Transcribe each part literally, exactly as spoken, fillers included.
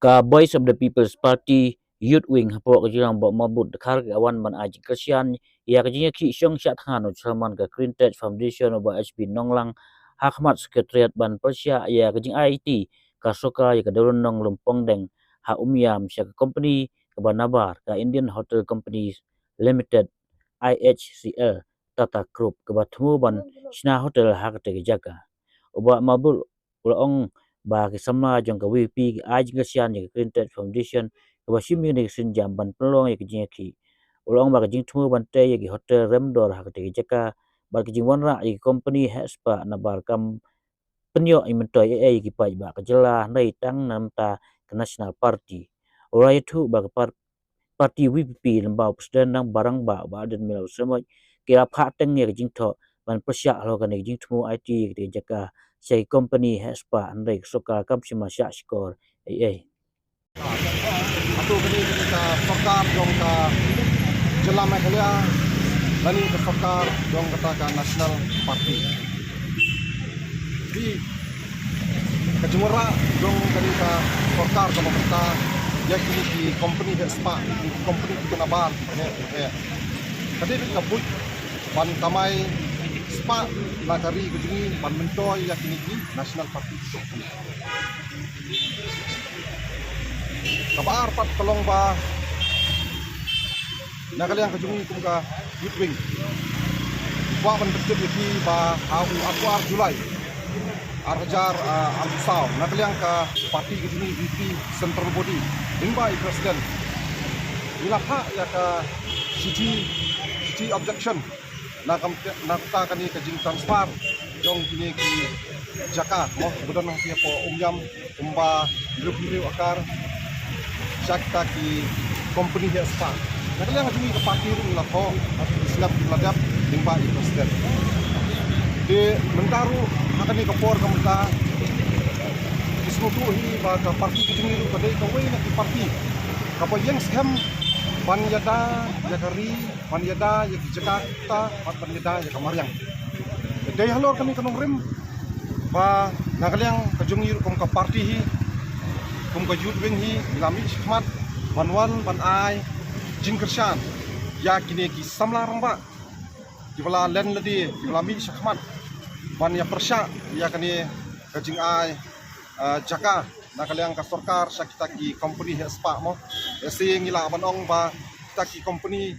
Ka Voice of the People's Party Youth Wing hapoh ka jylla, Bah Marbud Dkhar, ka wan ban ai jingkyrshan ïa ka jingïakhih shong shah thngan u Chairman ka Greentech Foundation, u Bah H B Nonglang, ha khmat Secretariat ban pyrshah ïa ka jingai aiti ka sorkar ïa ka Dewlynnong Lumpongdeng ha Umiam sha ka company kaba nabar, ka Indian Hotel Company Limited, I H C L, Tata Group, kaba thmu ban shna hotel ha katei ka jaka. U Bah Marbud u la ong ba ki samla jong ka V P ki ai jingkyrshan ïa ka Greentech Foundation kaba shim ïa kane ka sienjam ban pynlong ïa ka jingïakhih. U la ong ba ka jingthmu ban tei ïa ki hotel remdor ha katei ka jaka bad ka jingwanrah ïa ki company heh spah nabar kam pynïoh ïa myntoi ei ei ïa ki paidbah ka jylla, hynrei tang na bynta ka National Party. U la ïathuh ba ka par- party V P lyngba u President Rangbah, Bah Ardent Miller Basaiawmoit, ki la phah teng ïa ka jingthoh ban pyrshah halor kane ka jingthmu aiti ïa katei ka jaka sha ki company heh spah, hynrei ka sorkar kam shym la shah shkor ei ei. Hato kane ka sorkar jong ka jylla Meghalaya lane ka sorkar jong kata ka National Party? Te ka jingwanrah jong kane ka sorkar kaba mynta ïa kine ki company heh spah, ki company kiba nabar, heh, heh, ka dei ka buit ban kamai spah na ka ri ka jong ngi ban myntoi ïa kine ki National Party. Kaba ar pat ka long ba na ka liang ka jong ngi kum ka Youth Wing, kwah ban pyntip ïa phi ba ha u arphew ar July ar hajar, ah, arphew saw, na ka liang ka party ka jong ngi, V P Central Body, lyngba i President, ngi la phah ïa ka shithi, shithi objection na kam, na kata kane ka jingtransfer jong kine ki jaka, mo, ba don hangtei hapoh Umiam, kumba hynriew phew hynriew akar, sha kita ki company heh spah. Na ka liang ka jong ngi ka party ruh ngi la thoh, ha ki sngap ki la dep lyngba i President. Te mynta ruh ha kane ka por ka mynta, ngi sngewthuh hi ba ka party ka jong ngi ruh ka dei kawei na ki party kaba ïeng skhem ban ïada ïa ka ri, ban ïada ïa ki jaka kita, ban, ban ïada ïa ka mariang. Dei halor kane ka nongrim ba na ka liang ka jong ngi ruh kum ka party hi, kum ka Youth Wing hi, ngi la mih shakhmat ban wan ban ai jingkyrshan ïa kine ki samla rangbah kiba la len lade, kiba la mih shakhmat ban ïa pyrshah ïa kane ka jingai, ah, jaka na ka liang ka sorkar sha kita ki company heh spah, mo. Lehse ngi lah ban ong ba kita ki company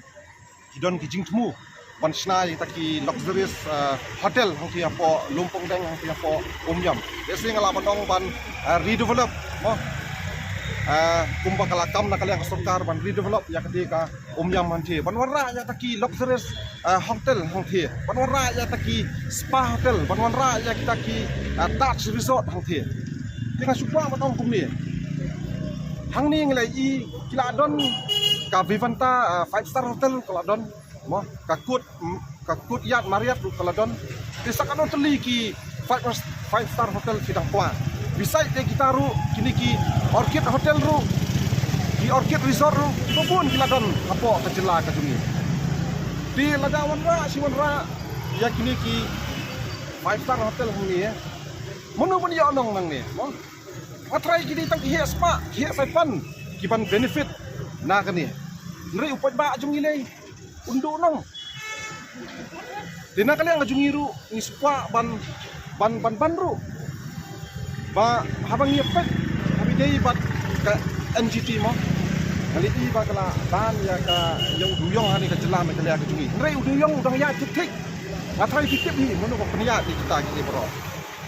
ki don ki jingthmu ban shna ïa kita ki luxurious, ah, hotel hangtei hapoh Lumpongdeng, hangtei hapoh Umiam. Lehse ngi lah ban ong ban, ah, redevelop, mo. Ah, kumba ka la kam na ka liang ka sorkar ban redevelop ïa katei ka Umiam hangtei, ban wanrah ïa kita ki luxurious, ah, hotel hangtei, ban wanrah ïa kita ki spa hotel, ban wanrah ïa kita ki, ah, Taj Resort hangtei. Te nga shu kwah ban ong kumne. Hangne ngi la ïohi ki la don ka Vivanta, ah, five star hotel ka la don, mo, ka Court, mm, ka Courtyard Marriott ruh ka la don. Te sa katno tylli ki five, five star hotel ki dang kwah. Beside te kita ruh, kine ki Orchid Hotel ruh, ki Orchid Resort ruh, kiba bun ki la don hapoh ka jylla ka jong ngi. Te lada wanrah shi wanrah ïa kine ki five star hotel hangne, mano ban ïoh nong nangne, mo? Nga tharai ki dei tang ki heh spah, ki heh saipan ki ban benefit na kane. Hynrei u paidbah jong ngi lei un duh nong. Te na ka liang ka jong ngi ruh ngi sngewkwah ban, ban, ban, ban ruh ba haba ngi ïa peit, haba ïadei bad ka N G T, mo, nga la ïohi ba ka la ban ïa ka, ïa u dewïong ha kane ka jylla Meghalaya ka jong ngi. Hynrei u dewïong u dang ïaid thik thik. Nga tharai phi tip hi mano ba pynïaid ïa kita kine baroh.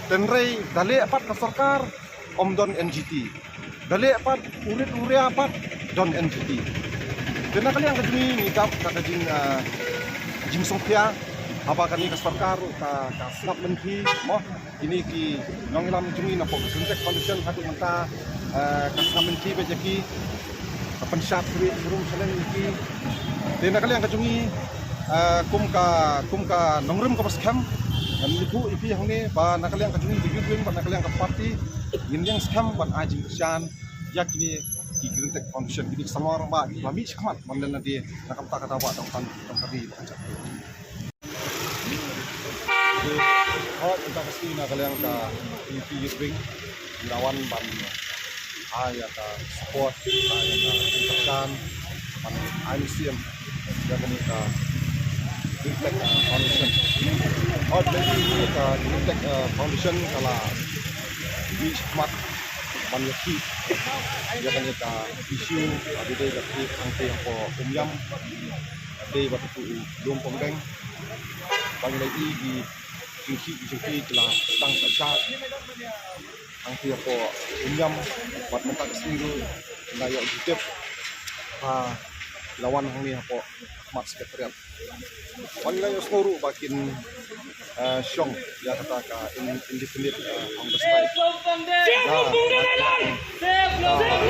Te hynrei da leh pat ka sorkar, ym don N G T. Da leh pat u rit u ria pat, don N G T. Te na ka liang ka jong ngi ngi dap da ka jing, ah, jingsngewkhia haba kane ka sorkar ka, ka sngap lynti, mo, kine ki nongïalam jong ngi napoh ka Greentech Foundation haduh mynta, ah, ka sngap lynti bad ïa ki, ka pynshad kyrpad kyrpad shaleng ïa ki. Te na ka liang ka jong ngi, ah, kum ka, kum ka nongrim kaba skhem, ngan ïathuh ïa phi hangne ba na ka liang ka jong ngi ka Youth Wing bad na ka liang ka party ngin ïeng skhem ban ai jingkyrshan ïa kine ki Greentech Foundation, kine ki samla rangbah kiba la mih shakhmat ban len lade na ka bynta ka dawa dong tan dong ka ri bad ka jaitbynriew. Hooid, mynta ka sngi na ka liang ka Youth Wing ngi la wan ban Ai ïa ka support, ai ïa ka kyrdan ban ai mynsiem ïa kane ka Green Flag, uh, Foundation. Hooid, ïa ka Green Flag, uh, Foundation ka la ïohi shakhmat ban ïakhih ïa kane ka issue, uh, ba dei ka issue hangtei hapoh Umiam, dei bad utu u Lum Pongdeng. Ba ngi la ïohi ki jingkhih ki jingkhih ki la sdang sha sha hangtei hapoh Umiam bad mynta ka sngi ruh nga ïoh jingtip ba la wan hangne hapoh Khmat Secretariat. Wan, nga ïohsngew ruh ba kin, eh, shong ïa kata ka in-, indefinite, eh, hunger strike. Na, na, na,